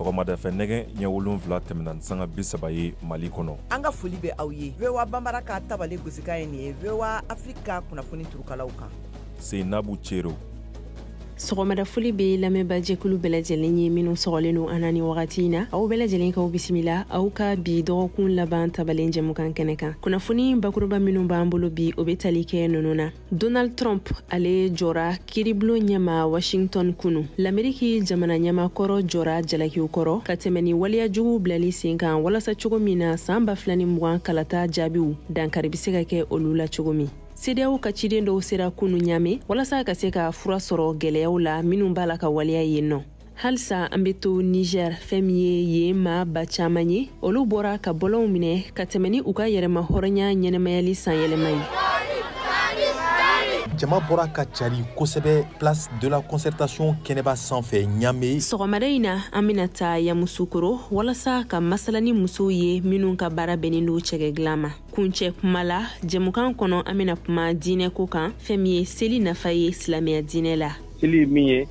Sɔgɔmada fɛ nɛgɛ ɲɛ 7 tɛmɛna ni sanga 30 ye Mali kɔnɔ. An ka foli bɛ aw ye. VOA Banbara ka tabale gosikan ye nin ye VOA Afrique ka kunnafoni turukalaw kan. Seinabu Cero. Sɔgɔmada foli bɛ lamɛnbaajɛkulu bɛɛ lajɛlen ye minnu sɔgɔlen don an na ni wagati in na. Aw bɛɛ lajɛlen k'aw bisimila aw ka bi dɔgɔkun laban tabalen jɛmukan kɛnɛ kan. Kunnafoni bakuruba minnu b'an bolo bi, o bɛ tali kɛ ninnu na. Donald Trump ale jɔra kiiribulon ɲɛma Washington kunu. Lameriki jamana ɲɛmakɔrɔ jɔra jalakiw kɔrɔ ka tɛmɛ ni waleya juguw bilali sen kan walasa cogo min na san 2020 kalata jaabiw dankari bɛ se ka kɛ olu la cogo min. CEDEAO ka ciden dɔw sera kunu Ɲame walasa ka se ka fura sɔrɔ gɛlɛyaw la minnu b'a la ka waleya yen nɔ. Halisa an bɛ to Niger, fɛn min ye yen maa ba caman ye, olu bɔra ka bɔlɔnw minɛ ka tɛmɛ ni u ka yɛrɛma hɔrɔnya ɲɛnɛmayali sanyɛlɛma ye. Jama bɔra ka cari kosɛbɛ place de la concertation kɛnɛba sanfɛ Ɲame. Sɔgɔmada in na an bɛna taa Yamusukoro walasa ka masala ni musow ye minnu ka baara bɛnnen don cɛkɛ dilan ma. Kuncɛ kuma la jɛmukan kɔnɔ an bɛna kuma diinɛ ko kan, fɛn min ye seli nafa ye silamɛya diinɛ la. Seli min ye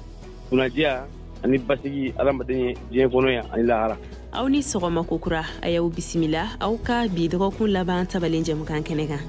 kunnadiya ani basigi adamaden ye diɲɛ kɔnɔ yan ani lahara. Aw ni sɔgɔma kokura, a y'aw bisimila aw ka bi dɔgɔkun laban tabalen jɛmukan kɛnɛ kan.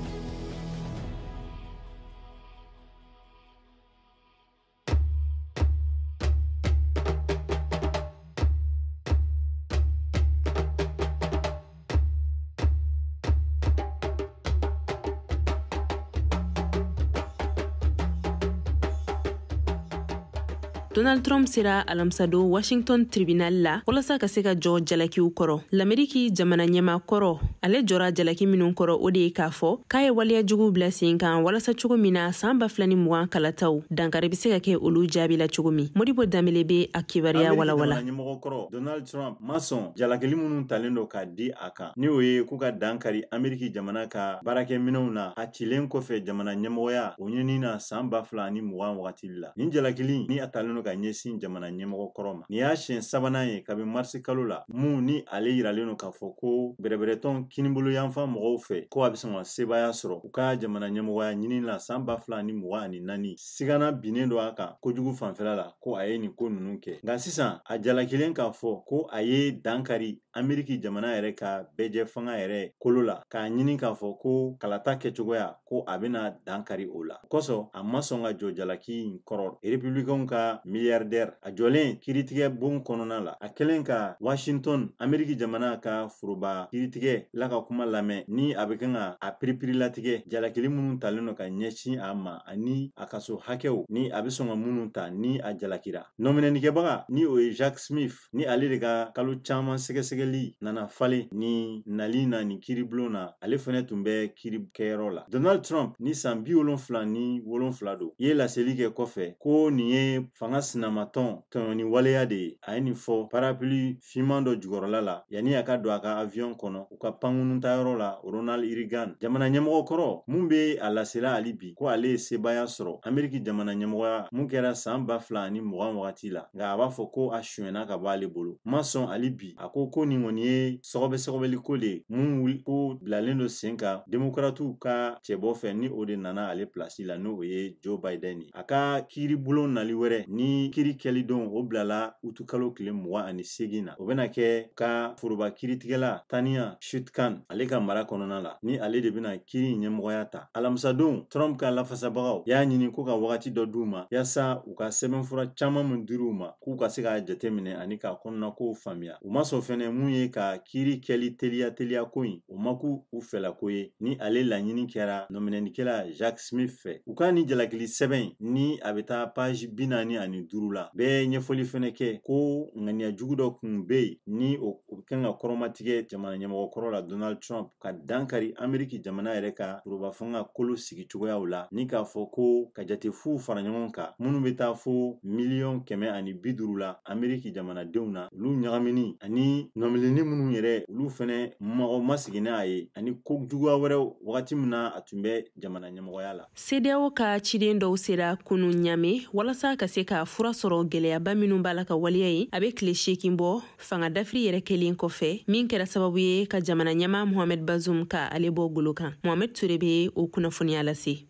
Donald Trump sera alamisadon Washington tribunal la walasa ka se ka jɔ jalakiw kɔrɔ. Lameriki jamana ɲɛmaa kɔrɔ ale jɔra jalaki minnu kɔrɔ, o de ye k'a fɔ k'a ye waleya juguw bila sen kan walasa cogo min na san 2020 kalataw dankari bɛ se ka kɛ olu jaabi la cogo min. Modibo Danbele bɛ a kibaruya walawala. Ameriki jamana ɲɛmɔgɔ kɔrɔ Donald Trump ma sɔn jalakili minnu talen don k'a di a kan, ni o ye k'u ka dankari Ameriki jamana ka baarakɛminɛnw na a cilen kɔfɛ jamana ɲɛmɔgɔya o ɲinini na san 2020 wagati la. Nin jalakili ni a talen don ka ɲɛsin jamana ɲɛmɔgɔ kɔrɔ ma. Nin y'a siɲɛ sabanan ye kabi marisi kalo la mun ni ale yiralen don k'a fɔ ko bɛrɛbɛrɛtɔn kinibolo yanfan mɔgɔw fɛ ko a bɛ sɔn ka sebaaya sɔrɔ u ka jamana ɲɛmɔgɔya ɲini la san 2024. Sigana binnen don a kan kojugu fanfɛla la ko a ye nin ko ninnu kɛ. Nka sisan a jalakilen k'a fɔ ko a ye dankari Ameriki jamana yɛrɛ ka bɛɛjɛ fanga yɛrɛ kolo la k'a ɲini k'a fɔ ko kalata kɛcogoya ko a bɛna dankari o la. O kosɔn a ma sɔn ka jɔ jalaki in kɔrɔ. Républicainw ka milliardaire a jɔlen kiiritigɛ bon kɔnɔna la, a kɛlen ka Washington Ameriki jamana ka foroba kiiritigɛ la ka kuma lamɛn ni a bɛ kan ka a piripirilatigɛ jalakili minnu talen don ka ɲɛsin a ma ani a kaso hakɛw ni a bɛ sɔn ka minnu ta ni a jalakira. Nɔminɛnikɛbaga ni o ye Jacques Smith ni ale de ka kalo caman sɛgɛsɛgɛli nana falen ni nali na ni kiiribulon na, ale fɛnɛ tun bɛ kiiri kɛyɔrɔ la. Donald Trump ni san 77 don ye laseli kɛ kɔfɛ ko nin ye fanga sinamatɔn tɔɲɔni waleya de ye. A ye nin fɔ parapluie finman dɔ jukɔrɔla la yanni a ka don a ka avion kɔnɔ u ka pankurun tayɔrɔ la Ronald Reagan. Jamana ɲɛmɔgɔ kɔrɔ mun bɛ a lasela hali bi ko ale ye sebaaya sɔrɔ Ameriki jamana ɲɛmɔgɔya mun kɛra san 2020 wagati la, nka a b'a fɔ ko a sonyɛna ka bɔ ale bolo. Ma sɔn hali bi, a ko ko nin kɔni ye sɔgɔbɛ sɔgɔbɛli ko de ye mun ko bilalen don sen kan demokratiw ka cɛbɔ fɛ ni o de nana ale pilasi la, n'o ye Joe Biden ye. A ka kiiribulon nali wɛrɛ ni kiiri kɛli don o bilala utukalo tile 28 na, o bɛna kɛ ka foroba kiiritigɛla Tania Chutkan ale ka mara kɔnɔna la, ni ale de bɛna kiiri ɲɛmɔgɔya ta. Alamisadon Trump ka lafasabagaw y'a ɲini ko ka wagati dɔ d'u ma yaasa u ka sɛbɛnfura caman min dir'u ma k'u ka se k'a jateminɛ ani k'a kɔnɔnakow faamuya. U ma sɔn fɛnɛ mun ye ka kiiri kɛli teliya teliya ko in, o ma k'u u fɛlako ye ni ale laɲini kɛra nɔminɛnikɛla Jacques Smith fɛ. U ka ni jalakili sɛbɛn ni a bɛ taa page 45 la bɛɛ ɲɛfɔli fɛnɛ kɛ ko ŋaniya jugu dɔ kun bɛ yen ni o kan ka kɔrɔmatigɛ jamana ɲɛmɔgɔ kɔrɔ la Donald Trump ka dankari Ameriki jamana yɛrɛ ka foroba fanga kolo sigi cogoyaw la, ni k'a fɔ ko ka jate fuw fara ɲɔgɔn kan minnu bɛ taa fo 150 million la Ameriki jamanadenw na, olu ɲagamini ani nɔminɛni minnu yɛrɛ olu fɛnɛ mɔgɔ ma sigi n'a ye ani ko juguya wɛrɛw wagati min na a tun bɛ jamana ɲɛmɔgɔya la. CEDEAO ka ciden dɔw sera kunu Ɲame walasa ka se ka fura sɔrɔ gɛlɛyaba minnu b'a la ka waleya ye a bɛ tile 8 bɔ fanga dafiri yɛrɛ kɛlen kɔfɛ, min kɛra sababu ye ka jamana ɲɛma Mohamed Bazoum ka ale bɔ golo kan. Mohamed Ture bɛ o kunnafoniya lase.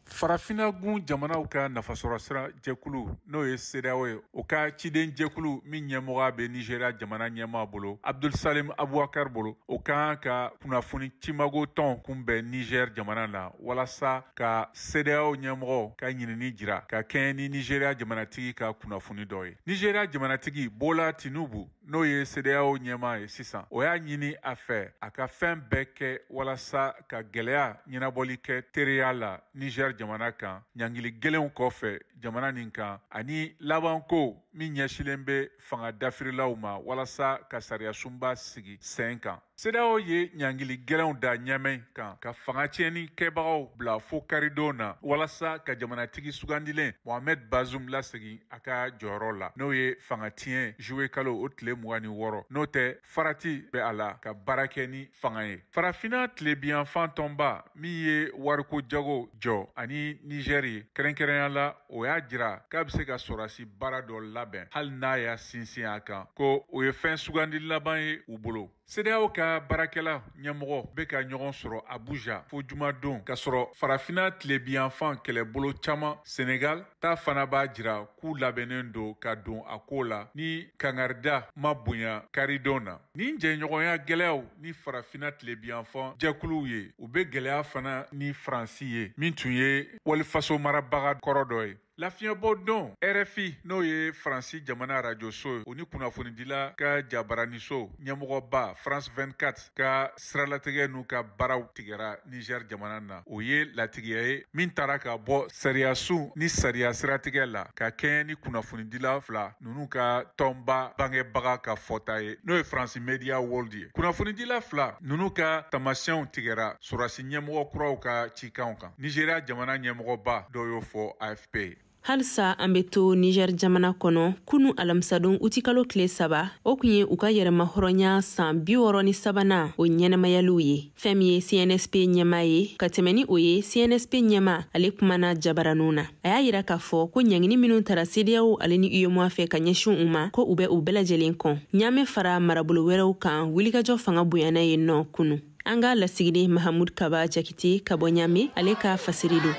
Farafinna gun jamanaw ka nafasɔrɔsira jɛkulu, n'o ye CEDEAO ye, o ka ciden jɛkulu min ɲɛmɔgɔ bɛ Nigéria jamana ɲɛmaa bolo, Abdul Salim Abubakar bolo, o kan ka kunnafoni cimago tɔn kunbɛn Niger jamana na, walasa ka CEDEAO ɲɛmɔgɔ ka ɲinini jira ka kɛɲɛ ni Nigéria jamanatigi ka kunnafoni dɔ ye. Nigéria jamanatigi Bola Tinubu, n'o ye CEDEAO ɲɛmaa ye sisan, o y'a ɲini a fɛ a ka fɛn bɛɛ kɛ walasa ka gɛlɛya ɲɛnabɔli kɛ teriya la Niger jamana kan, ɲangili gɛlɛnw kɔfɛ jamana nin kan, ani labanko min ɲɛsilen bɛ fanga dafirilaw ma, walasa ka sariyasunba sigi sen kan. CEDEAO ye ɲangili gɛlɛnw da Ɲamɛ kan, ka fanga tiɲɛni kɛbagaw bila fo karidon na, walasa ka jamanatigi sugandilen Mohamed Bazoum lasegin a ka jɔyɔrɔ la, n'o ye fanga tiɲɛ juwe kalo o tile 26. N'o tɛ, farati bɛ a la ka baara kɛ ni fanga ye. Farafinna tilebiyanfan tɔnba min ye wariko jago jɔ ani Nizɛri ye kɛrɛnkɛrɛnya la, o y'a jira k'a bɛ se ka sɔrɔdasi baara dɔ labɛn, hali n'a y'a sinsin a kan ko o ye fɛn sugandi laban ye u bolo. CEDEAO ka baarakɛla ɲɛmɔgɔ bɛ ka ɲɔgɔn sɔrɔ Abuja fo jumadon, ka sɔrɔ Farafinna tilebiyanfan kɛlɛbolo caman, Senegal ta fana, b'a jira k'u labɛnnen don ka don a ko la ni kangarida ma bonya karidon na. Ni jɛɲɔgɔnya gɛlɛyaw ni Farafinna tilebiyanfan jɛkuluw ye, u bɛ gɛlɛya fana ni Faransi ye, min tun ye walifaso marabaga kɔrɔ dɔ ye. Lafiɲɛbɔ don, RFI, n'o ye Faransi jamana arajoso ye, o ni kunnafonidila ka jabaraniso ɲɛmɔgɔba France 24 ka siralatigɛ n'u ka baaraw tigɛra Niger jamana na. O ye latigɛ ye min taara ka bɔ sariyasun ni sariya siratigɛ la, ka kɛɲɛ ni kunnafonidila fila ninnu ka tɔnba bangebaga ka fɔta ye, n'o ye Faransi Media World ye. Kunnafonidila fila ninnu ka tamasiyɛnw tigɛra sɔrɔdasi ɲɛmɔgɔ kuraw ka cikanw kan, Nigéria jamana ɲɛmɔgɔba dɔ y'o fɔ AFP ye. Halisa an be to Niger jamana kɔnɔ. Kunu alamisadon, utikalo tile 3, o kun ye u ka yɛrɛma hɔrɔnya san 63nan o ɲɛnɛmayaliw ye. Fɛn min ye CNSP ɲɛma ye, ka tɛmɛ ni o ye, CNSP ɲɛma ale kumana jabaraniw na. A y'a yira k'a fɔ ko ɲangini minw tara CEDEAO ale ni UEMOA fɛ ka ɲɛsin u ma, ko u bɛ u bɛɛ lajɛlen kɔn. Ɲaamɛ fara marabolo wɛrɛw kan, wulikajɔ fanga bonyana ye nɔ kunu. An ka lasigiden Mahamud Kaba Jakite ka bɔ Ɲame, ale ka fasiri don.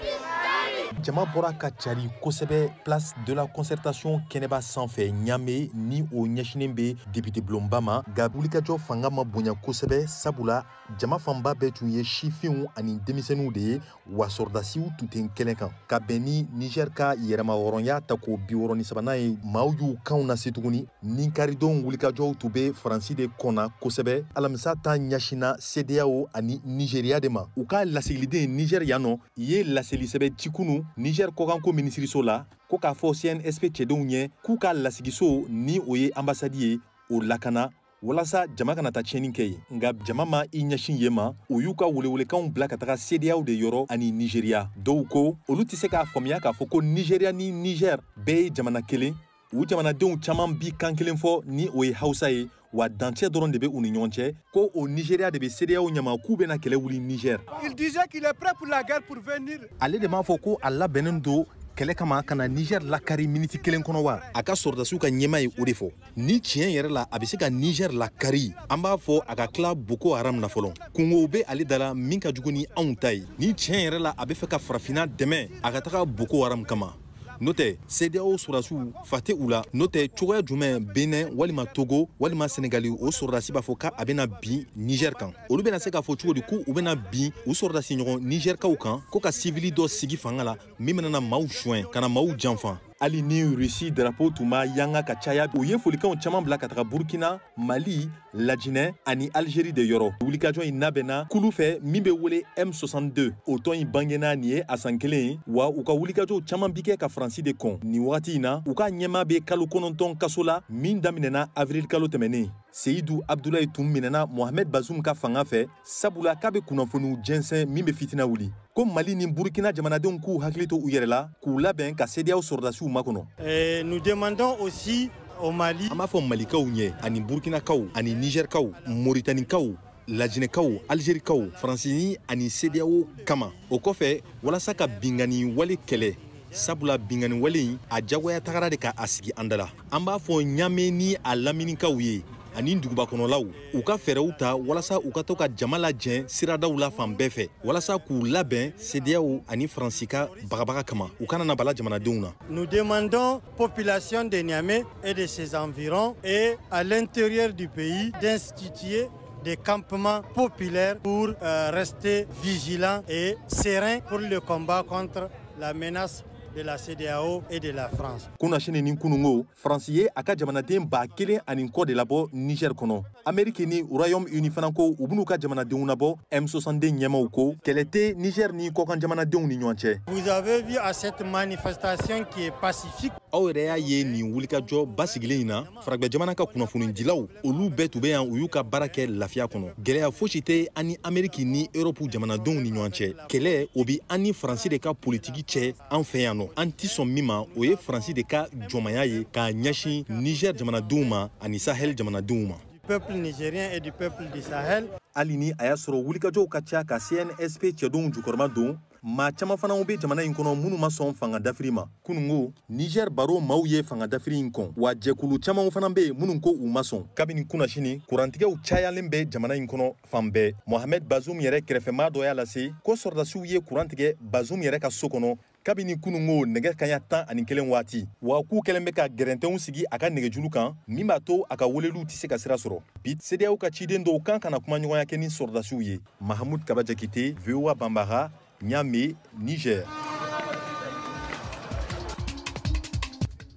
Jama bɔra ka cari kosɛbɛ Place de la Concertation kɛnɛba sanfɛ Ɲame, ni o ɲɛsinen bɛ député bulonba ma. Nka wulikajɔ fanga ma bonya kosɛbɛ, sabula jama fanba bɛɛ tun ye sifinw ani denmisɛnninw de ye, wa sɔrɔdasiw tun tɛ kɛnɛ kan. Ka bɛn ni Niger ka yɛrɛmahɔrɔnya ta ko 63nan ye, maaw y'u kanw lase tuguni. Ni karidon wulikajɔw tun bɛ Faransi de kɔnna kosɛbɛ, alamisa ta ɲɛsinna CEDEAO ani Nigéria de ma. U ka lasigiliden Niger yan nɔ ye laseli sɛbɛn ci kunu Niger kɔkanko minisiriso la, ko k'a fɔ CNSP cɛdenw ɲɛ k'u ka lasigiso, ni o ye ambassade ye, o lakana walasa jama kana taa tiɲɛni kɛ yen. Nka jama ma i ɲɛsin yen ma, u y'u ka welewelekanw bila ka taga CEDEAO de yɔrɔ ani Nigéria. Dɔw ko olu tɛ se k'a faamuya k'a fɔ ko Nigéria ni Niger bɛɛ ye jamana kelen, u jamanadenw caman bi kan kelen fɔ, ni o ye Hausa ye, wa dancɛ dɔrɔn de bɛ u ni ɲɔgɔn cɛ, ko o Nigéria de bɛ CEDEAO ɲama k'u bɛna kɛlɛ wuli Niger. Il disait qu'il est prêt pour la guerre pour venir. Ale de m'a fɔ ko a labɛnnen don kɛlɛ kama ka na Niger lakari miniti kelen kɔnɔ wa? A ka sɔrɔdasiw ka ɲɛma ye o de fɔ. Ni tiɲɛ yɛrɛ la a bɛ se ka Niger lakari, an b'a fɔ a ka tila Boko Haram na fɔlɔ. Kungow bɛ ale da la min ka jugu ni anw ta ye. Ni tiɲɛ yɛrɛ la a bɛ fɛ ka farafinna dɛmɛ, a ka taga Boko Haram kama. N'o tɛ, CEDEAO sɔrɔdasiw fa tɛ u la. N'o tɛ, cogoya jumɛn Benin walima Togo walima Senegali o sɔrɔdasi b'a fɔ k'a bɛna bin Niger kan? Olu bɛna se k'a fɔ cogo di k'u bɛna bin u sɔrɔdasi ɲɔgɔn Nigerkaw kan, ko ka sivili dɔ sigi fanga la min bɛna na maaw suɲɛ, ka na maaw janfa? Hali ni Rusi drapeau tun b'a yanga ka caya, u ye folikanw caman bila ka taga Burkina, Mali, Lajinɛ ani Algérie de yɔrɔ. Wulikajɔ in labɛnna kulu fɛ min bɛ wele M62. O tɔn in bangena nin ye a san kelen ye, wa u ka wulikajɔw caman bi kɛ ka Faransi de kɔn. Nin wagati in na, u ka ɲɛma bɛ kalo 9 kaso la min daminɛna avril kalo tɛmɛnen. Seyidu Abdulayi tun minɛna Mohamed Bazoum ka fanga fɛ, sabula k'a bɛ kunnafoniw jɛnsɛn min bɛ fitina wuli. Ko Mali ni Burkina jamanadenw k'u hakili to u yɛrɛ la, k'u labɛn ka CEDEAO sɔrɔdasiw makɔnɔ. Nous demandons aussi au Mali. An b'a fɔ Malikaw ɲɛ ani Burkinakaw ani Nigɛrikaw, Moritanikaw, Lajinɛkaw, Algérikaw, Faransi ani CEDEAO kama. O kɔfɛ, walasa ka bingani wale kɛlɛ, sabula bingani wale in a jagoya tagara de ka a sigi an da la, an b'a fɔ Ɲame ni a laminikaw ye ani duguba kɔnɔlaw, u ka fɛɛrɛw ta walasa u ka to ka jama lajɛ siradaw la fan bɛɛ fɛ, walasa k'u labɛn CEDEAO ani Faransi ka bagabaga kama, u kana na bala jamanadenw na. Nous demandons population de Niamey et de ses environs et à l'intérieur du pays d'instituer des campements populaires pour rester vigilants et sereins pour le combat contre la menace de la CEDEAO et de la France. Kunasini ni kunungo, Faransi ye a ka jamanaden 1000 ni kɔ de labɔ Niger kɔnɔ. Ameriki ni Royaume-Uni fana ko u bɛn'u ka jamanadenw labɔ. M62 ɲɛmaw ko kɛlɛ tɛ Niger ni kɔkan jamanadenw ni ɲɔgɔn cɛ. Vous avez vu à cette manifestation qui est pacifique. Aw yɛrɛ y'a ye nin wulikajɔ basigilen in na, faragwɛ jamana ka kunnafonidilaw, olu bɛɛ tun bɛ yan, u y'u ka baara kɛ lafiya kɔnɔ. Gɛlɛya fosi tɛ an ni Ameriki ni Erɔpu jamanadenw ni ɲɔgɔn cɛ. Kɛlɛ o bi an ni Faransi de ka politiki cɛ an fɛ yan nɔ. An ti sɔn min ma, o ye Faransi de ka jɔnmaya ye k'a ɲɛsin Niger jamanadenw ma ani Sahel jamanadenw ma. Du peuple nigérien et du peuple du Sahel. Hali ni a y'a sɔrɔ wulikajɔw ka ca ka CNSP cɛdenw jukɔrɔma don, maa caman fana bɛ jamana in kɔnɔ minnu ma sɔn fanga dafiri ma. Kunungo, Niger baro maaw ye fanga dafiri in kɔn, wa jɛkulu caman fana bɛ yen minnu ko u ma sɔn. Kabini kunnasini, kurantigɛw cayalen bɛ jamana in kɔnɔ fan bɛɛ. Mohamed Bazoum yɛrɛ kɛrɛfɛmaa dɔ y'a lase ko sɔrɔdasiw ye kuran tigɛ Bazoum yɛrɛ ka so kɔnɔ kabini kunungo nɛgɛ kaɲa 11 waati, wa k'u kɛlen bɛ ka gɛrɛntɛnw sigi a ka nɛgɛjuru kan min b'a to a ka weleliw tɛ se ka sira sɔrɔ. Bi, CEDEAO ka ciden dɔw kan ka na kumaɲɔgɔnya kɛ ni sɔrɔdasiw ye. Mahamud Kaba Jakite, VOA Banbara, Niamey, Niger.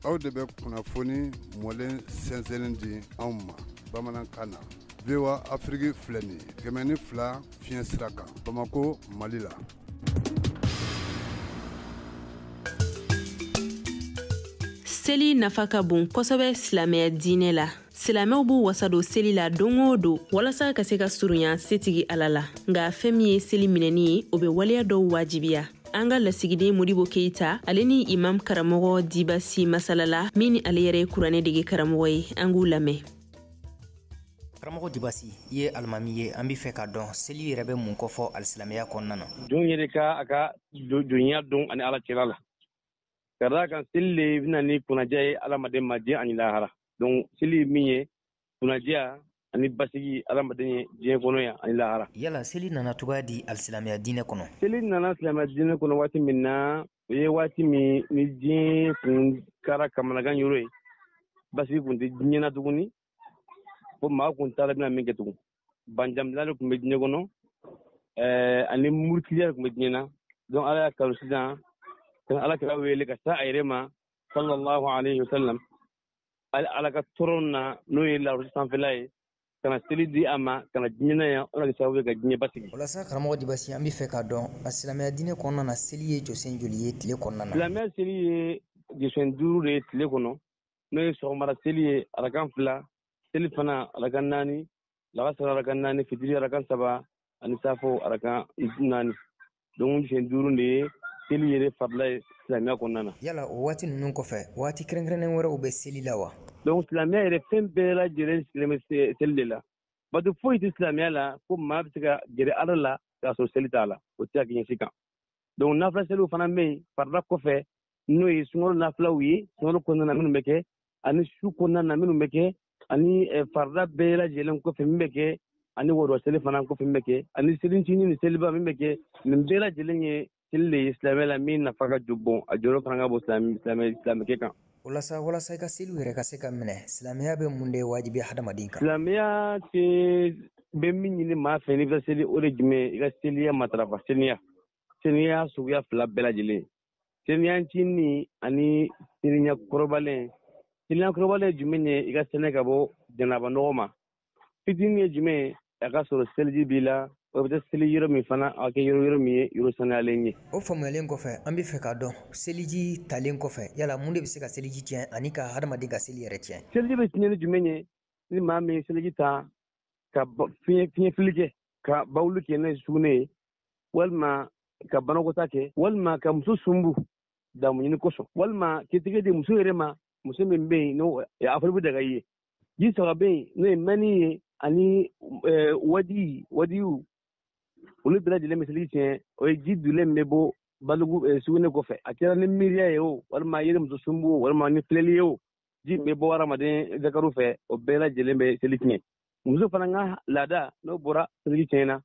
Aw de bɛ kunnafoni mɔlen sɛnsɛnnen di anw ma bamanankan na. VOA Afiriki filɛ nin ye, 102 fiɲɛ sira kan, Bamako, Mali la. Seli nafa ka bon kosɛbɛ silamɛya diinɛ la. Silamɛw b'u wasa don seli la don o don walasa ka se ka surunya setigi Ala la. Nka fɛn min ye seli minɛni ye, o bɛ waleya dɔw wajibiya. An ka lasigiden Modibo Keyita, ale ni imam karamɔgɔ Dibasi masalala, min ni ale yɛrɛ ye kuranɛ dege karamɔgɔ ye, an k'u lamɛn. Karamɔgɔ Dibasi, i ye alimami ye. An b'a fɛ k'a dɔn, seli yɛrɛ bɛ mun kɔfɔ alisilamɛya kɔnɔna na? Jɔn yɛrɛ ka a ka jɔnya dɔn ani Ala cɛla la, ka d'a kan seli le bɛna ni kunnadiya ye adamaden ma diɲɛ ani lahara. Donc seli ye min ye, kunnadiya ani basigi adamaden ye diɲɛ kɔnɔ yan ani lahara. Yala seli nana cogoya di alisilamɛya diinɛ kɔnɔ? Seli nana silamɛya diinɛ kɔnɔ waati min na, o ye waati min ni diɲɛ kun kɛra kamanagan yɔrɔ ye, basigi kun tɛ diɲɛ na tuguni, fo maa kun t'a la bɛna min kɛ tugun. Banjamila de kun bɛ diɲɛ kɔnɔ ani murutiliya de kun bɛ diɲɛ na. Donc Ala y'a kanu sisan ka Ala kira wele ka se a yɛrɛ ma, sallallahu alaihi wasallam, Ala ka tɔɔrɔ na, n'o ye larusi sanfɛla ye, ka na seli di a ma ka na diɲɛ na yan, o na kɛ sababu ye ka diɲɛ basigi. O la sa, karamɔgɔ Dibasi, an bɛ fɛ k'a dɔn, a silamɛya diinɛ kɔnɔna na, seli ye jɔsen joli ye tile kɔnɔna na? Silamɛya seli ye jɔsen duuru de ye tile kɔnɔ, n'o ye sɔgɔmada seli ye arakan fila, seli fana arakan naani, lagasara arakan naani, fitiri arakan saba, ani safo arakan naani. Donc jɔsen duuru de ye seli yɛrɛ farila ye silamɛya kɔnɔna na. Yala o waati ninnu kɔfɛ, waati kɛrɛnkɛrɛnnen wɛrɛw bɛ seli la wa? Donc silamɛya yɛrɛ, fɛn bɛɛ lajɛlen sigilen bɛ seli de la. Bato foyi tɛ silamɛya la ko maa bɛ se ka gɛrɛ Ala la k'a sɔrɔ seli t'a la, o tɛ se ka kɛ ɲɛsi kan. Donc nafila seliw fana bɛ yen farida kɔfɛ, n'o ye sunkalo nafilaw ye, sunkalo kɔnɔna na minnu bɛ kɛ, ani su kɔnɔna na minnu bɛ kɛ, ani farida bɛɛ lajɛlen kɔfɛ min bɛ kɛ, ani wɔdɔ seli fana kɔfɛ min bɛ kɛ, ani selincinin ni seliba min bɛ kɛ. Nin bɛɛ lajɛlen ye seli de ye silamɛ la min nafa ka bon, a jɔyɔrɔ fana ka bon silamɛkɛ kan. O la sa, walasa i ka seliw yɛrɛ ka se ka minɛ, silamɛya bɛ mun de wajibiya hadamaden kan? Silamɛya tɛ bɛ min ɲini maa fɛ n'i bɛ seli, o de jumɛn? I ka seliya matarafa, seniya, seniya suguya fila bɛɛ lajɛlen, seniya ncinin ani seniya kɔrɔbalen. Seniya kɔrɔbalen ye jumɛn ye? I ka sɛnɛ ka bɔ janaba nɔgɔ ma. Fitinin ye jumɛn ye? A ka sɔrɔ seliji b'i la, o bɛ taa seli yɔrɔ min fana, a kɛ yɔrɔ min ye yɔrɔ sanuyalen ye. O faamuyalen kɔfɛ, an bɛ fɛ k'a dɔn, seliji talen kɔfɛ, yala mun de bɛ se ka seliji tiɲɛ ani ka hadamaden ka seli yɛrɛ tiɲɛ? Seliji bɛ tiɲɛ ni jumɛn ye? Ni maa min ye seliji ta ka fiɲɛ fili kɛ, ka bawuli kɛ n'o ye sugunɛ ye, walima ka banakɔta kɛ, walima ka muso sunbu damu ɲini kosɔn, walima k'i tɛgɛ di muso yɛrɛ ma, muso min bɛ yen n'o afɔli bɛ daga i ye. Ji saba bɛ yen, n'o ye mɛnni ye ani wadiw, olu bɛɛ lajɛlen bɛ seliji tiɲɛ. O ye ji dulen bɛ bɔ baliku sugunɛ kɔfɛ, a kɛra ni miiriya ye o, walima a ye muso sunbu o, walima ni filɛli ye o. Ji min bɛ bɔ hadamaden zakaru fɛ, o bɛɛ lajɛlen bɛ seli tiɲɛ. Muso fana ka laada n'o bɔra seliji tiɲɛna,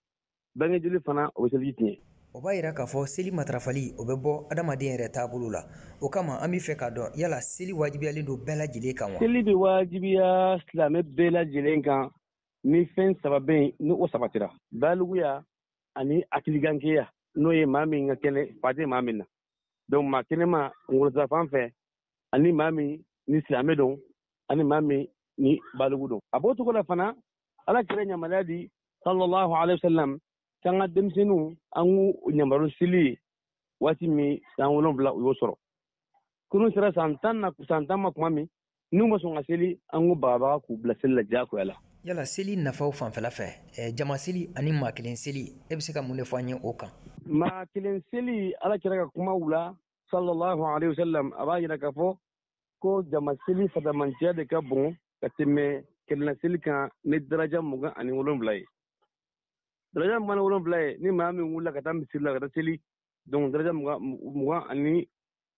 bangejoli fana o bɛ seliji tiɲɛ. O b'a yira k'a fɔ seli matarafali o bɛ bɔ adamaden yɛrɛ taabolo la. O kama an bɛ fɛ k'a dɔn, yala seli wajibiyalen don bɛɛ lajɛlen kan wa? Seli bɛ wajibiya silamɛ bɛɛ lajɛlen kan ni fɛn saba bɛ yen, ni o sabatira: balikuya ani hakiligankeya, n'o ye maa min ka kɛnɛ, fa tɛ maa min na. Donc maa kɛnɛma kunkolota fan fɛ, ani maa min ni silamɛ don, ani maa min ni baliku don. A b'o cogo la fana, Ala kira yamaruya di sallallahu alaihi wasallam k'an ka denmisɛnninw an k'u yamaru seli waati min san 7 u y'o sɔrɔ. Kunun sera san 10 na, san 10 ma tuma min n'u ma sɔn ka seli, an k'u bagabaga k'u bila seli la diyagoya la. Yala seli nafaw fanfɛla fɛ, jama seli ani maa kelen seli, e bɛ se ka mun de fɔ an ye o kan? Maa kelen seli, Ala kira ka kumaw la sallallahu alaihi wasallam, a b'a yira k'a fɔ ko jama seli fadamanciya de ka bon ka tɛmɛ kelenna seli kan ni daraja 27 ye. Daraja 27 ye, ni maa min wulila ka taa misiri la ka taa seli, donc daraja 27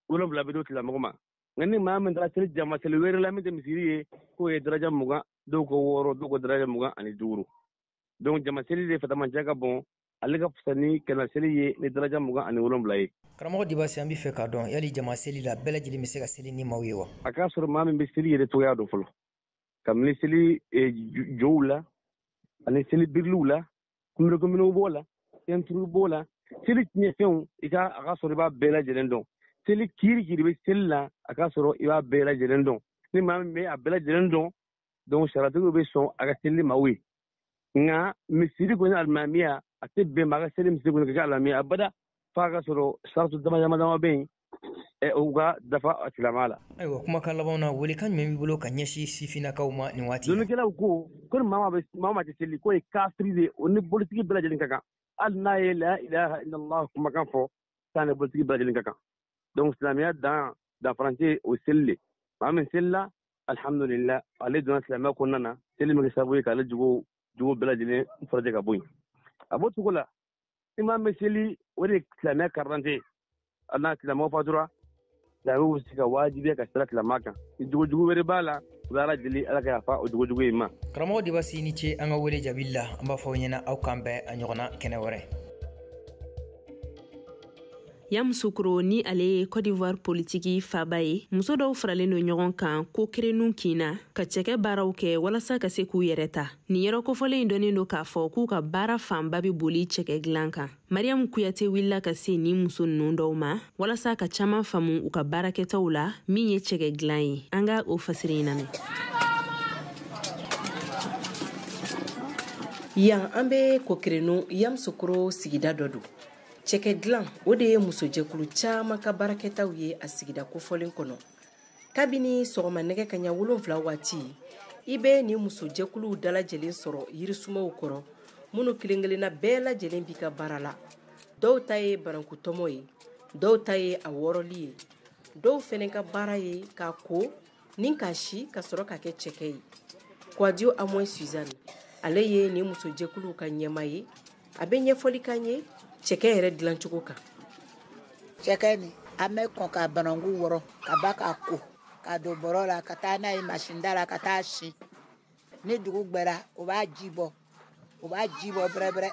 bɛ d'o tigilamɔgɔ ma. Nka ni maa min taara seli jama seli wɛrɛ la min tɛ misiri ye, k'o ye daraja 20, dɔw ko 6, dɔw ko daraja 25. Donc jama seli de fadamanciya ka bon, ale ka fisa ni kelenna seli ye ni daraja 27 ye. Karamɔgɔ Dibasi, an bɛ fɛ k'a dɔn, yali jama seli la bɛɛ lajɛlen bɛ se ka seli ni maaw ye wa? A k'a sɔrɔ maa min bɛ seli yɛrɛ cogoya dɔn fɔlɔ, kabini seli jow la ani seli biriliw la, kunbɛnkunbɛnw b'o la, fɛnturu b'o la, seli tiɲɛfɛnw i ka a ka sɔrɔ i b'a bɛɛ lajɛlen dɔn. Seli kiiri kiiri bɛ seli la, a ka sɔrɔ i b'a bɛɛ lajɛlen dɔn. Ni maa min bɛ a bɛɛ lajɛlen dɔn, donc sariyatigiw bɛ sɔn a ka seli maaw ye. Nka misiri kɔni alimamiya, a tɛ bɛn maa ka seli misiri kɔni ka kɛ alimamiya abada, f'a ka sɔrɔ saratu dama dama dama bɛ yen u ka dafa a silamɛya la. Ayiwa, kumakan labanw na, welekan jumɛn b'i bolo ka ɲɛsin sifinnakaw ma nin waati? Dɔnnikɛlaw ko ni maa maa tɛ seli, k'o ye kafiri de ye, o ni bolitigi bɛɛ lajɛlen ka kan. Hali n'a ye la ilaha illallah kumakan fɔ, k'a ni bolitigi bɛɛ lajɛlen ka kan. Donc silamɛya dan danfarancɛ o seli de. Maa min selila, alhamdulillah, ale donna silamɛya kɔnɔna na, seli min kɛ sababu ye k'ale jogo bɛɛ lajɛlen farajɛ ka bɔ yen. A b'o cogo la, ni maa min seli, o de ye silamɛya karidante ye. Hali n'a tigilamɔgɔ fatura, silamɛw bɛ se ka wajibiya ka sira silamɛ kan. Ni jogojugu wɛrɛ b'a la, u bɛ Ala deli Ala ka yafa o jogojugu in ma. Karamɔgɔ Dibasi, ni ce an ka wele jaabi la. An b'a fɔ aw ɲɛna aw k'an bɛn a ɲɔgɔnna kɛnɛ wɛrɛ. Yamoussoukro ni ale ye Côte d'Ivoire politiki faba ye, muso dɔw faralen don ɲɔgɔn kan ko kerenu kin na ka cɛkɛ baaraw kɛ walasa ka se k'u yɛrɛ ta. Nin yɔrɔ kofɔlen in dɔnnen don k'a fɔ k'u ka baara fanba bɛ boli cɛkɛ dilan kan. Mariam Kuyate wulila ka se nin muso ninnu dɔw ma walasa ka caman faamu u ka baarakɛtaw la min ye cɛkɛ dilan ye. An ka o fasiri in lamɛn. Yan an bɛ Kokerenu Yamoussoukro sigida dɔ don. Cɛkɛ dilan o de ye musojɛkulu caman ka baarakɛtaw ye a sigida kofɔlen kɔnɔ. Kabini sɔgɔma nɛgɛ kaɲa 7 waati, i bɛ nin musojɛkuluw dalajɛlen sɔrɔ yirisumaw kɔrɔ, minnu kelen kelenna bɛɛ lajɛlen b'i ka baara la. Dɔw ta ye banankutɔmɔ ye, dɔw ta ye a wɔrɔli ye, dɔw fɛnɛ ka baara ye k'a ko ni k'a si ka sɔrɔ ka kɛ cɛkɛ ye. Kouadio Amoy Suzanne, ale ye nin musojɛkuluw ka ɲɛmaa ye. A bɛ ɲɛfɔli k'an ye cɛkɛ yɛrɛ dilancogo kan. Cɛkɛ nin, an bɛ kɔn ka bananku wɔrɔ ka ba k'a ko k'a don bɔrɔ la ka taa n'a ye masinda la ka taa si. Ni dugu gbɛra, o b'a ji bɔ, o b'a ji bɔ bɛrɛbɛrɛ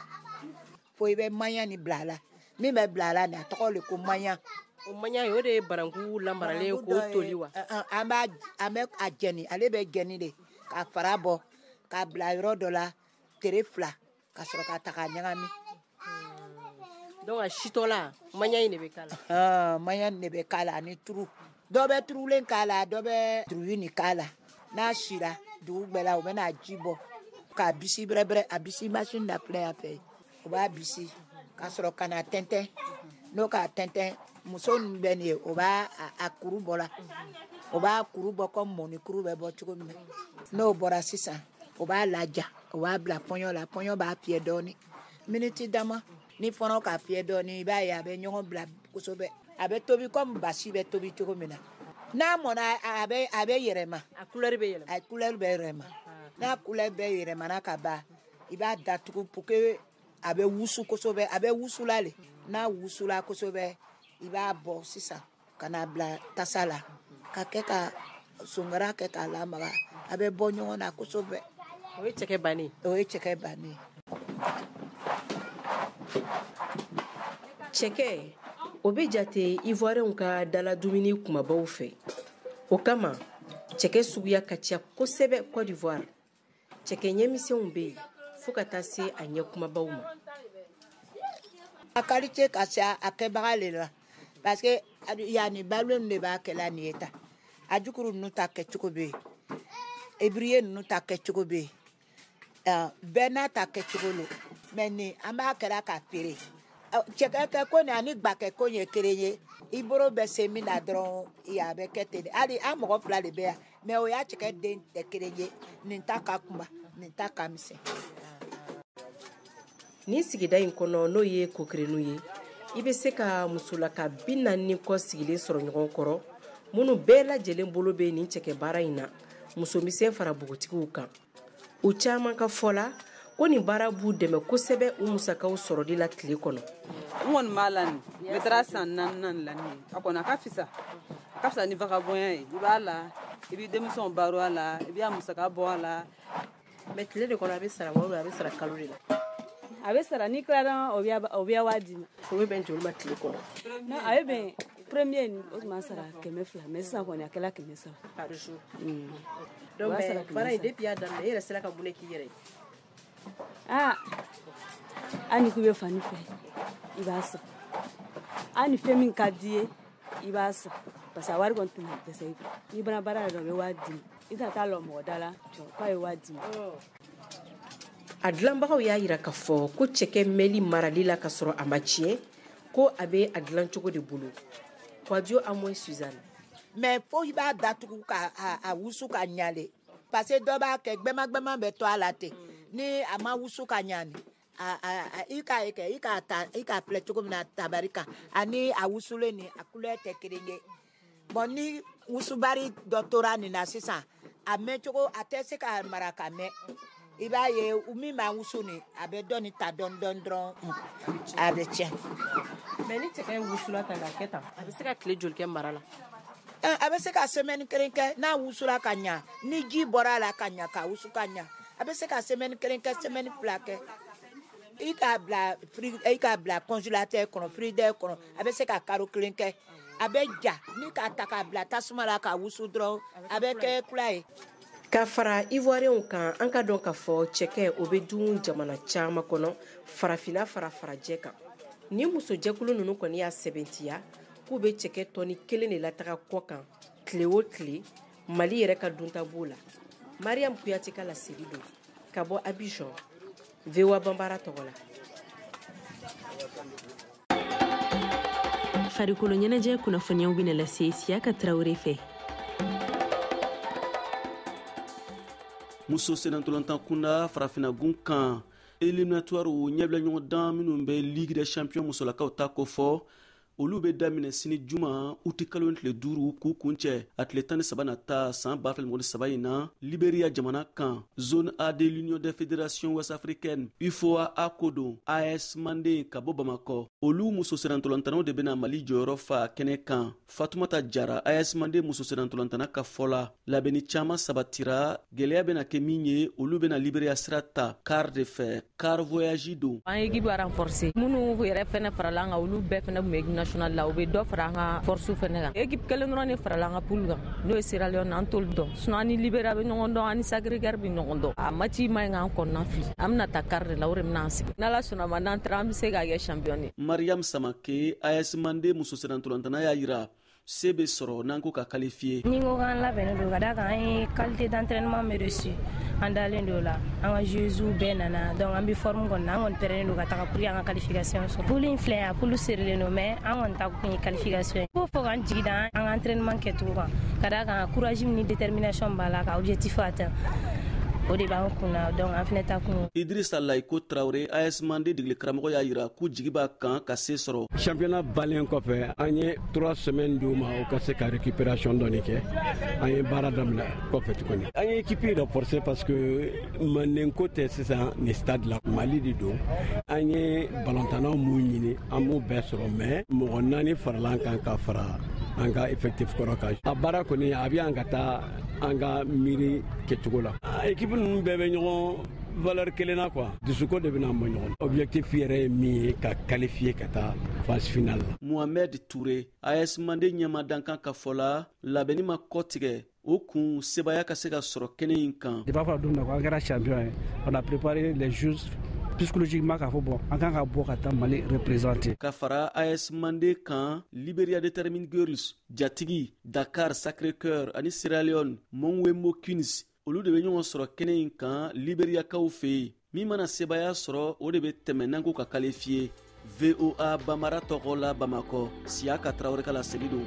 fo i bɛ maɲa nin bila a la. Min bɛ bila a la nin, a tɔgɔ le ko maɲa. O maɲa o de ye bananku lamaralen k'o toli wa? An bɛ a jɛni, ale bɛ jɛni de k'a fara bɔ k'a bila yɔrɔ dɔ la tere 2 ka sɔrɔ ka ta k'a ɲagami. Donc a sitɔ la, maɲa in de bɛ k'a la. Maɲa in de bɛ k'a la ani turu. Dɔ bɛ turulen k'a la, dɔ bɛ turuyi nin k'a la. N'a sira dugu gbɛla, u bɛ n'a ji bɔ k'a bisi bɛrɛbɛrɛ. A bisi machine na filɛ yan fɛ, u b'a bisi ka sɔrɔ ka na tɛntɛn. N'o k'a tɛntɛn, muso ninnu bɛ nin ye, o b'a a kuru bɔ la. O b'a kuru bɔ comme mɔnikuru bɛ bɔ cogo min na. N'o bɔra sisan, o b'a laja, o b'a bila pɔɲɔ la. Pɔɲɔ b'a fiyɛ dɔɔni, miniti dama. Ni fɔnɔ k'a fiyɛ dɔɔni, i b'a ye a bɛ ɲɔgɔn bila kosɛbɛ. A bɛ tobi comme basi bɛ tobi cogo min na. N'a mɔna, a bɛ yɛrɛma. A couleur bɛ yɛlɛma. A couleur bɛ yɛlɛma. N'a couleur bɛ yɛlɛmana ka ban, i b'a datugu pour que a bɛ wusu kosɛbɛ. A bɛ wusula le. N'a wusula kosɛbɛ, i b'a bɔ sisan ka n'a bila tasa la ka kɛ ka songara kɛ k'a lamaga, a bɛ bɔ ɲɔgɔn na kosɛbɛ. O ye cɛkɛ bannen. O ye cɛkɛ bannen. Cɛkɛ, o bɛ jate Ivoirienw ka daladumuni kumabaw fɛ. O kama, cɛkɛ suguya ka ca kosɛbɛ Côte d'Ivoire. Cɛkɛ ɲɛmisɛnw bɛ yen fo ka taa se a ɲɛ kumabaw ma. A qualité ka ca a kɛbaga le la, parce que yanni balo de b'a kɛla nin ye tan. A jukuru ninnu ta kɛcogo bɛ yen, ébrié ninnu ta kɛcogo bɛ yen, bɛɛ n'a ta kɛcogo lo. Mais nin an b'a kɛra k'a feere. Cɛkɛ kɛ ko nin ani gbakɛ ko ye kelen ye. I bolo bɛ se min na dɔrɔn, a bɛ kɛ ten de. Hali an mɔgɔ 2 de bɛ yan, mais o y'a cɛkɛ den tɛ kelen ye. Nin ta ka kunba, nin ta ka misɛn. Nin sigida in kɔnɔ, n'o ye Kokerenu ye, i bɛ se ka musolaka 40 kɔ sigilen sɔrɔ ɲɔgɔn kɔrɔ, minnu bɛɛ lajɛlen bolo bɛ nin cɛkɛ baara in na, musomisɛn fara npogotigiw kan. U caman ka fɔ la ko nin baara b'u dɛmɛ kosɛbɛ u musakaw sɔrɔli la tile kɔnɔ. N kɔni b'a la nin, n bɛ taara san 4 la nin ye. A kɔni a ka fisa, a ka fisa ni vagabond ye. I b'a la, i b'i denmisɛnw baro a la, i b'i musaka bɔ a la. Mais tile de kɔnɔ a bɛ sara wa, a bɛ sara kalo de la? A bɛ sara n'i tilara, o bɛ waa d'i ma. O bɛ bɛn joli ma tile kɔnɔ? Non, a bɛ bɛn premier o tun b'a sara 200, mais sisan kɔni a kɛla 300. Par jour. Donc baara in depuis y'a daminɛ, e yɛrɛ sera ka mun de k'i yɛrɛ ye? Ah, hali ni k'i bɛ fani fɛ, i b'a san. Hali ni fɛn min ka di i ye, i b'a san. Parce que a wari kɔni tɛna dɛsɛ i kun. N'i bɔra baara la dɔrɔn, u bɛ waa d'i ma. I tɛna taa lɔ mɔgɔ da la k'a ye waa d'i ma. A dilanbagaw y'a yira k'a fɔ ko cɛkɛ mɛnli marali la ka sɔrɔ a ma tiɲɛ, ko a bɛ a dilancogo de bolo. Kouadio Amoy Suzanne. Mais fo i b'a datugu ka a wusu ka ɲa le, parce que dɔ b'a kɛ gbɛmagbɛma bɛ to a la ten. Ni a ma wusu ka ɲa ni, i k'a ye kɛ, i k'a ta, i k'a filɛ cogo min na tabari kan, ani a wusulen ni a couleur tɛ kelen ye. Bon, ni wusubari dɔ tora nin na sisan, a mɛn cogo a tɛ se ka mara ka mɛn. I b'a ye min b'a wusu ni, a bɛ dɔɔni ta dɔɔni dɔɔni dɔrɔn, a bɛ tiɲɛ. Mais ni cɛkɛ wusula ta k'a kɛ tan, a bɛ se ka tile joli kɛ mara la? A bɛ se ka semaine kelen kɛ n'a wusula ka ɲa, ni ji bɔra a la ka ɲa, ka wusu ka ɲa, a bɛ se ka semaine kelen kɛ, semaine 2 kɛ. I k'a bila i k'a bila congélateur kɔnɔ, frigidaire kɔnɔ, a bɛ se ka karo kelen kɛ. A bɛ ja, ni k'a ta k'a bila tasuma la k'a wusu dɔrɔn, a bɛ kɛ kula ye. Ka fara Ivoirienw kan, an ka dɔn k'a fɔ cɛkɛ o bɛ dun jamana caman kɔnɔ, farafinna fara farajɛ kan. Ni musojɛkulu ninnu kɔni y'a sɛbɛntiya k'u bɛ cɛkɛ tɔni kelen de lataga kɔ kan tile o tile, Mali yɛrɛ ka dunta b'o la. Mariam Kuyate ka laseli don ka bɔ Abidjan, VOA Banbara tɔgɔ la. Farikolo ɲɛnajɛ kunnafoniyaw bɛna lase Siyaka Tarawele fɛ. Muso senatɔlɔntan kunda farafinagun kan, éliminatoire ɲɛbila ɲɔgɔndan minnu bɛ Ligue des champions musolakaw ta kofɔ, olu bɛ daminɛ sini juma uti kalo tile 5 k'u kuncɛ a tile 13 nata san 2023 in na Liberia jamana kan. Zone A de l'Union des fédérations ouest africaines UFOA A ko don AS Manden ka bɔ Bamakɔ, olu muso senatɔlɔntannaw de bɛna Mali jɔyɔrɔ fa kɛnɛ kan. Fatumata Jara, AS Manden muso senatɔlɔntanna ka fɔ la, labɛnni caman sabatira, gɛlɛya bɛna kɛ min ye, olu bɛna Liberia sira ta car de fɛ, car voyage don. An ye équipe renforcer, minnu yɛrɛ fɛnɛ farala an kan, olu bɛɛ fɛnɛ tun bɛ national la, u bɛ dɔ fara an ka force fɛnɛ kan. Équipe kelen dɔrɔn de farala an ka poule kan, n'o ye Sierra Leone, an t'olu dɔn. Sinon an ni Liberia bɛ ɲɔgɔn dɔn, an ni Sacré-Cœur bɛ ɲɔgɔn dɔn. A match ma ɲi k'an kɔnɔna fili, an bɛna taa car de la, o de bɛna an sigi. N'Ala sɔnna ma, n'an taara an bɛ se k'a kɛ champion ye. Mariam Samake, AS Mande muso senatɔlɔntanna y'a yira se bɛ sɔrɔ n'an ko ka qualifier. Ni ko k'an labɛnnen don, ka d'a kan an ye qualité d'entraînement min reçu, an dalen don o la, an ka joueuses bɛɛ nana, donc an bɛ forme kɔni na, an kɔni pɛrɛnnen don ka taga pour que an ka qualification sɔrɔ. Poule in filɛ, a poule serilen don, mais an kɔni ta kun ye qualification ye. Fo k'an jigi da an ka entraînement kɛcogo kan, ka d'a kan courage ni détermination b'a la ka objectif atteint. O de b'an kun na, donc an fɛnɛ ta kun. Idrissa Laiko Traoré, AS Mande degeli karamɔgɔ y'a yira k'u jigi b'a kan ka se sɔrɔ. Championnat balen kɔfɛ, an ye 3 semaines d'u ma u ka se ka récupération dɔɔni kɛ. An ye baara daminɛ kɔfɛ tuguni. An ye équipe renforcer parce que Manden ko tɛ sisan nin stade la, Mali de don. An ye ballontannaw mun ɲini, an b'o bɛɛ sɔrɔ, mais mɔgɔ 4 farala an kan ka fara an ka effectif kɔrɔ kan. A baara kɔni a bɛ yan ka taa an ka miiri kɛcogo la. Équipe ninnu bɛɛ bɛ ɲɔgɔn valeur kelen na quoi, dusuko de bɛna bɔ ɲɔgɔn. Objectif yɛrɛ ye min ye, ka qualifier ka taa phase finale la. Mohamed Touré, AS Mande ɲɛma dankan ka fɔ la, labɛnni ma kɔtigɛ o kun sebaya ka se ka sɔrɔ kɛnɛ in kan. Depuis a fɔra don min na ko an kɛra champion ye, on a préparé les choses psychologiquement k'a fɔ bon, an kan ka bɔ ka taa Mali représenter. Ka fara AS Mande kan, Liberia Determined Girls, Jatigi, Dakar Sacré-Cœur ani Sierra Leone Monwemo Queens, olu de bɛ ɲɔgɔn sɔrɔ kɛnɛ in kan Liberiyakaw fɛ yen. Min mana sebaya sɔrɔ, o de bɛ tɛmɛ n'an ko ka qualifier. VOA Bamara tɔgɔ la, Bamakɔ, Siyaka Tarawele ka laseli don.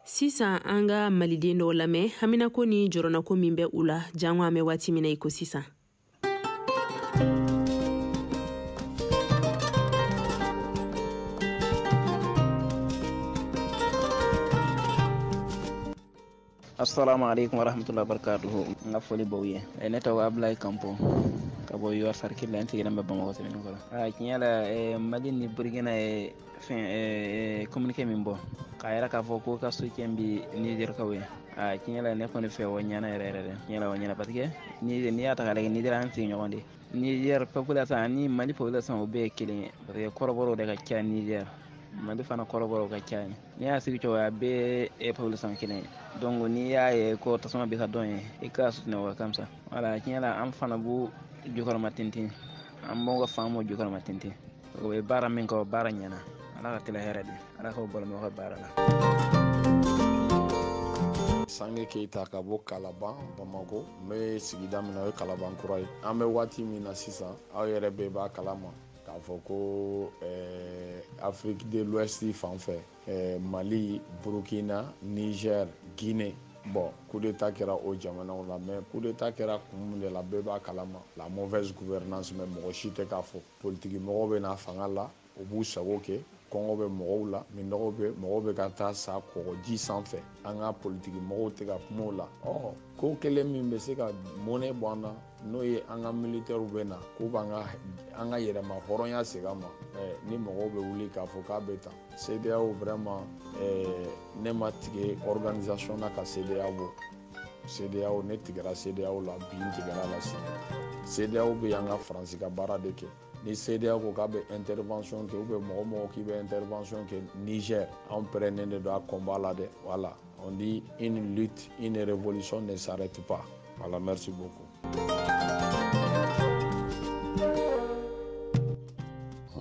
Sisan an ka maliden dɔw lamɛn haminako ni jɔrɔnako min bɛ u la, jango an bɛ waati min na i ko sisan. Assalamu alaikum warahmatullahi wabarakatuhu. N ka foli b'aw ye. Ne tɔgɔ Abulayi Kanpo ka bɔ UR Sarkil la, n sigilen bɛ Bamakɔ Sɛbɛnnikɔrɔ. Tiɲɛ la, Mali ni Burkina ye fɛn communiqué min bɔ k'a yira k'a fɔ ko ka soutien bi Niger kaw ye. Tiɲɛ la, ne kɔni fɛ o ɲɛna yɛrɛ yɛrɛ dɛ. Tiɲɛ la, o ɲɛna parce que n'i y'a ta k'a lajɛ, Niger an sigiɲɔgɔn de. Niger population ani Mali population o bɛɛ ye kelen ye parce que kɔrɔbɔrɔw de ka ca Niger. Mali fana kɔrɔbɔrɔw ka ca. N'i y'a sigi cogo, a bɛɛ ye population kelen ye. Donc n'i y'a ye ko tasuma bɛ ka dɔn ye, i k'a soutenir o ka fisa. Wala tiɲɛ la, an fana b'u jukɔrɔma tintin, an b'u ka faamu jukɔrɔma tintin. O bɛ baara min kɛ, o baara ɲɛna. Ala ka tila hɛrɛ di, Ala k'o balo ka baara la. Sange Keyita ka bɔ Kalaban, Bamakɔ. N bɛ sigida min na, o ye Kalaban kura ye. An bɛ waati min na sisan, aw yɛrɛ bɛɛ b'a kalama k'a fɔ ko Afrique de l'Ouest fan fɛ, Mali, Burkina, Niger, Guinée, bon, coup d'état kɛra o jamanaw la. Mais coup d'état kɛra kun mun de la, bɛɛ b'a kalama, la mauvaise gouvernance. Mais mɔgɔ si tɛ k'a fɔ politiki mɔgɔw bɛ na fanga la, u b'u sago kɛ. Kɔngɔ bɛ mɔgɔw la, minɔgɔ bɛ mɔgɔw bɛ ka taa sa kɔgɔji sanfɛ. An ka politiki mɔgɔw tɛ ka kuma o la. Ɔ ko kelen min bɛ se ka mɔnɛ bɔ an na, n'o ye an ka militaires bɛ na k'u b'an ka an ka yɛrɛma hɔrɔnya segin an ma, ni mɔgɔw bɛ wuli k'a fɔ k'a bɛ tan. CEDEAO vraiment, ne ma tigɛ organisation na ka CEDEAO bɔ. CEDEAO, ne tigɛra CEDEAO la bi, n tigɛra la sini. CEDEAO bɛ an ka Faransi ka baara de kɛ. Ni CEDEAO ko k'a bɛ intervention kɛ, ou bien mɔgɔ mɔgɔ k'i bɛ intervention kɛ Niger, anw pɛrɛnnen de don a combat la dɛ. Voilà, on dit une lutte, une révolution ne s'arrête pas. Voilà, merci beaucoup.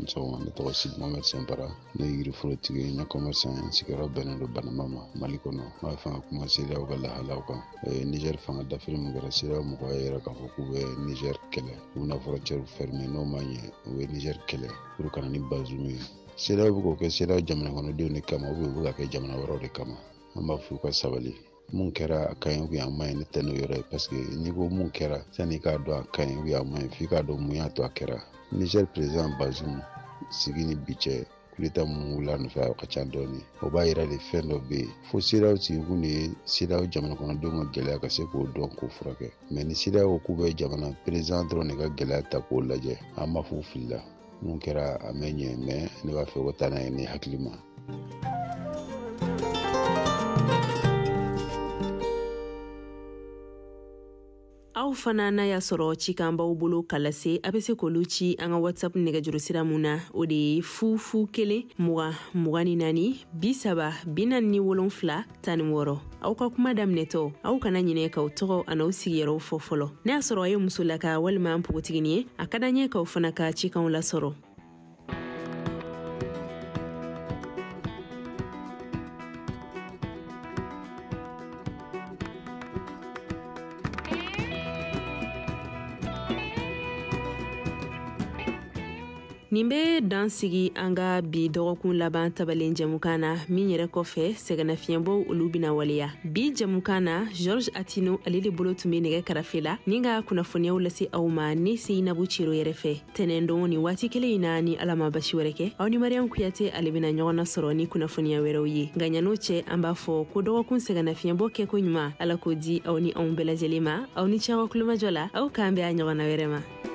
Sɔgɔma, ne tɔgɔ Sidi Mohamed Sɛnpara, ne ye yiriforotigi ye, n ye commerçant ye, n sigiyɔrɔ bɛnnen don Banamba ma Mali kɔnɔ. N b'a fɛ ka kuma CEDEAO ka lahalaw kan. Niger fanga dafiri min kɛra, CEDEAO mɔgɔw y'a yira k'a fɔ k'u bɛ Niger kɛlɛ, u bɛna frontière fermer, n'o ma ɲɛ u bɛ Niger kɛlɛ pour ka na ni Bazoum ye. CEDEAO bɛ k'o kɛ CEDEAO jamana kɔnɔdenw de kama ou bien u bɛ ka kɛ jamana wɛrɛw de kama? An b'a fɔ u ka sabali. Mun kɛra a ka ɲi ou bien a ma ɲi, ne tɛ n'o yɔrɔ ye, parce que n'i ko mun kɛra, sanni i k'a dɔn a ka ɲi ou bien a ma ɲi, f'i k'a dɔn mun y'a to a kɛra. Niger président Bazoum sigi ni bi cɛ, coup d'état mun wulila nɔfɛ, a ka ca dɔɔni. O b'a yira de fɛn dɔ bɛ yen fo CEDEAO sigikun de ye CEDEAO jamana kɔnɔdenw ka gɛlɛya ka se k'o dɔn k'o furakɛ. Mais ni CEDEAO ko k'u bɛ jamana président dɔrɔn de ka gɛlɛya ta k'o lajɛ, an b'a fɔ u filila. Mun kɛra a mɛ ɲɛ, mais ne b'a fɛ o ka taa n'a ye ni hakili ma. Aw fana, n'a y'a sɔrɔ cikan b'aw bolo ka lase, a be se k'olu ci an ka WhatsApp nɛgɛjuru sira mun na, o de ye 0 0 1 20 24 30 47 16. Aw ka kuma daminɛtɔ, aw kana ɲinɛ k'aw tɔgɔ an'aw sigiyɔrɔw fɔ fɔlɔ. N'a y'a sɔrɔ a ye musolaka walima npogotigini ye, a ka d'an ye k'aw fana ka cikanw lasɔrɔ. Nin bɛ dan sigi an ka bi dɔgɔkun laban tabalen jɛmukan na, min yɛrɛ kɔfɛ, sɛgɛnnafiɲɛbɔw olu bɛna waleya. Bi jɛmukan na, Georges Attino ale de bolo tun bɛ nɛgɛ karafe la ni ka kunnafoniyaw lase aw ma. Ne Seyinabu Cero yɛrɛ fɛ, tɛnɛndon ni waati kelen in na, ni Ala ma basi wɛrɛ kɛ, aw ni Mariam Kuyate ale bɛna ɲɔgɔn na sɔrɔ ni kunnafoniya wɛrɛw ye. Nka ɲan'o cɛ, an b'a fɔ ko dɔgɔkun sɛgɛnnafiɲɛbɔ kɛko ɲuman, Ala k'o di aw ni anw bɛɛ lajɛlen ma. Aw ni ce aw ka kulomajɔ la. Aw k'an bɛn a ɲɔgɔnna wɛrɛ ma.